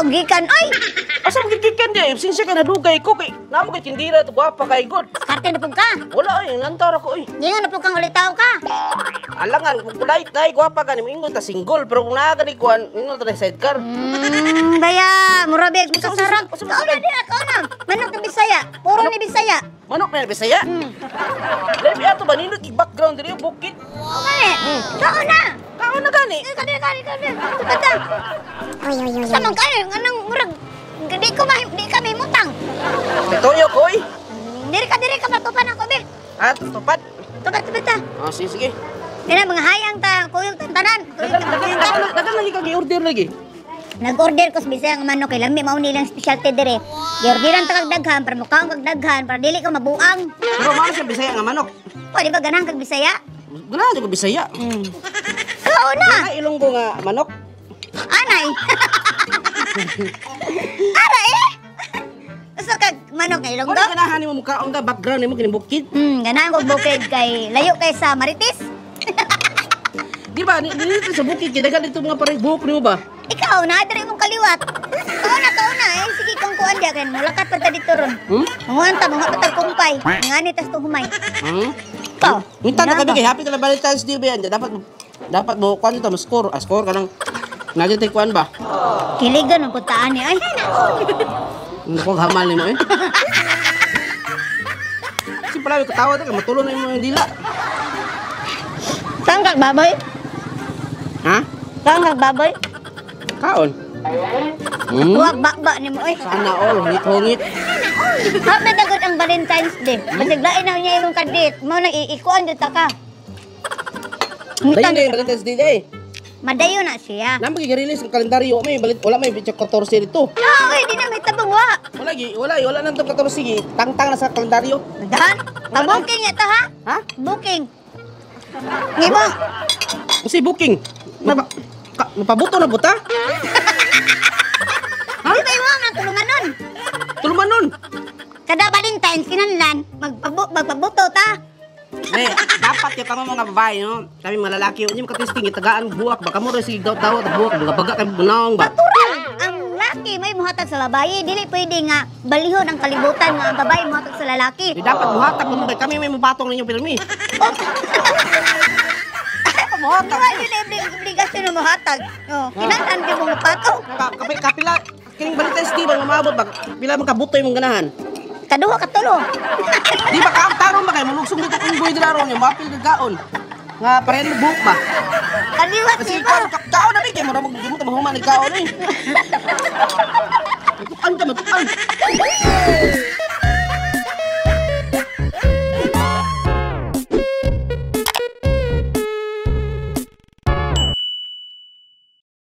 Gikan ay. Asa mo gigikan di? Sinsya ka nadugay ko kay namo kay tindira to gwapa kay god. Karte na pud ka. Wala ay, lantar ako oy. Ingon na pud kang ulitaw ka. Alangan kung polite na gwapa ka ni moingon ta single pero kung naa ka ni kuan, ingon ta na sidecar. Baya, mura beg kasarang. Usa- usa- Kauna dira, kauna. Manok ng Bisaya. Puro ni Bisaya. Manok na Bisaya. Labi ato ba nindot kay background diri bukid. Okay. Kauna. Kaon na gani. Eh, kadiri, kadiri, kadiri. Tata. Sa man kayo, anong murag di ko ma di kami mutang. Tuyo ko oy. Diri ka matupan ako be. Ah, tupad. Tupad tupad ta. Oh, sige, sige. Dira mga hayang ta, kuyog tantanan. Kuyog Dagan dagan dagan dagan lagi kag i-order lagi. Nag-order ko sa Bisaya nga manok kay lami mao nilang specialty dire. Giorderan ta kag daghan para mukaon kag daghan para dili ka mabuang. Pero mao siya Bisaya nga manok. Pwede ba ganahan kag Bisaya? Ganahan ko Bisaya. Kauna. Ay, Ilonggo nga manok. Anay. Ara eh. Usa kag manok nga Ilonggo? Wala ganahan nimo mukaon ka background nimo kini bukid. Ganahan kog bukid kay layo kay sa Marites. Di ba ni dito sa bukid kay daghan dito mga pares buhok nimo ba? Ikaw na diri imong kaliwat. Kauna kauna eh sige kung kuan diya kay mulakat pa ta dito ron. Manguan ta mga patag kumpay. Ngani tas tong humay. Ikaw. Minta na kami kay happy ka na Valentine's Day ba yan? Dapat dapat mo kuan dito mo score, ah, score ka nang Nagyan tayo kuan ba? Kiligan ang putaan ni ay. Ano ko hamal nimo eh. Kasi pala katawa ta kay matulo na imo yung dila. Saan kag baboy? Ha? Saan kag baboy? Kaon. Huwag bakba nimo oy. Sana all hungit-hungit. Happy na gud ang Valentine's Day. Basig lain na niya imong kadit. Mao nang iikuan jud ta ka. Dayon na yung Valentine's Day day. Madayo na siya. Namo gi release ang kalendaryo may balit wala may bitsa 14 dito. No, oy, di na may tabang wa. Wala gi, wala wala nang 14 gi. Tangtang na sa kalendaryo. Dan, pa-booking ito ha? Ha? Booking. Ngimo, Kasi booking. Mapabuto na buta? ha? Di ba imo ang tulungan nun? Tulungan nun. Kada Valentine's kinahanglan magpabuto ta. Eh, dapat yung kamo mga babae, no? Kami mga lalaki, hindi mo katesting, itagaan buwak, baka mo rin sige daw buwak, mga baga kami bunawang ba? Natural, ang laki may muhatag sa babae, dili pwede nga balihon ang kalibutan nga ang babae muhatag sa lalaki. Di dapat muhatag mo kay kami may mupatong ninyo pirmi. Oh. Muhatag. Wala yun ay obligasyon na muhatag. Oh, kinahanglan gyud mo mupatong. Kapila, kining Valentine's Day ba mamabot ba? Pila man kabutoy mong ganahan? Kaduha katulo. Di ba kaang tarong ba kayo? Mulugsong dito kung boy dira ron, yung mapil kagaon. Nga pareho mo buhok ba? Kaliwat Kasi di ba? kaon na kay mura mo di mo ta mahuman ni kaon eh. Matukan ka, matukan.